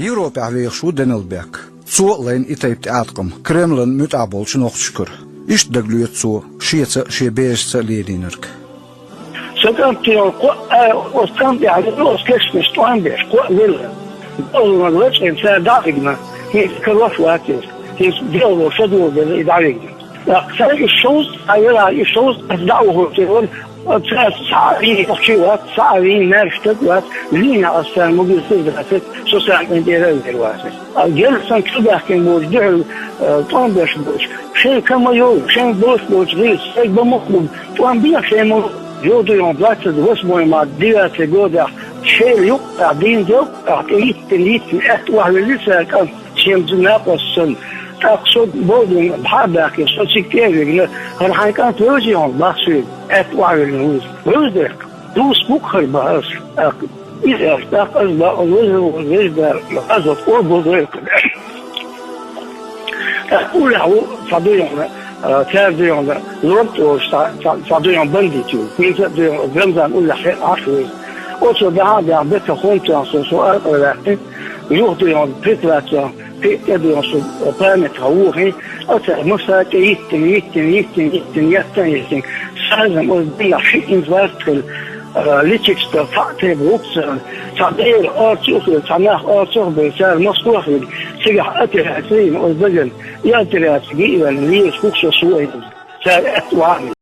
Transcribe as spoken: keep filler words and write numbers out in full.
Европехь вехаш ву Данилбек. Цо а лайна и тайпа тӀеӀаткъам Кремлан муьтӀахь болчу нохчашкара. Иштта дагалоьцу цо шеца а, шен берашца а лелийнарг. Сан кӀант йолу кхоъ а оцу тӀам тӀехь лелла, оцу кешнаш тӀом беш, кхоъ лелла. Бозумаг лачкъийна цара дӀа а вигна, хӀинца карош вац иза, хӀинца делло шадолу дела и дӀа а вигна. ТӀаккха сан и шовзткъа а елахь, и шовзткъа аса дӀа а вухуьйтур вара, цара схьа а вийна, нохчи вац, схьа а вийна, маьрша стаг вац, вийна аса царна могуьйтур дацара, со царна тӀера а вер вац. А герга сан чу баьхкина боцу дуьхьал, а, тӀом беш боцу, шайн ка ма йовлу, шайн болуш боцу гӀирс, шайн бан мукъ бу, тӀом беха шайн ма йовлу, ду йогӀу двадцать восьмой март, девятый годехь, шайла юккъехь, дийна делкъехь, тӀе йиттина, йиттина, аьтта охьавелли цара кӀант, шен накъост санна. ТӀаккха со бовдина, бӀаьра баьхкина, со цига тӀе а вигна, хӀара хьайн кӀант вевзий хьуна, бах соьга, аьтта охьавеллина вуьйцу. Вевза дерг, дус бу-кх хӀара, бах ас. ТӀаккха иза аьлла, тӀаккха ас бах, веза, веза баьра, хаза, оха бу дерг. ТӀаккха уллехь ву цхьа дуьйна, а, цара дуьйна, лорд олуш цхьа, цхьа, цхьа дуьйна бандит ю. ХӀинца а дуьйна, Рамзан уллехь хьекъаш ву иза. Оцо дахьа а дахьа, бетта хӀума тоьхна со, со аркъа ваьккхина, юха дуьйна, притвораться, кхин а тӀе дуьйна, со памятха вохий, оцара масса тӀе йиттина, йиттина, йиттина, йиттина, еттан а йиттина. Сазам оцу дийнахь шиъ инзарт хилла, а, личикста цхьаъ тайпа гӀугцара, цхьа бер орцах а хилла, цхьа нах орцах а бевлла, цара Москвах вигна, цигахь операци йина оцу дагана. И операци йина валла, лелаш хӀух со суо иза. Цара аьтта вахана.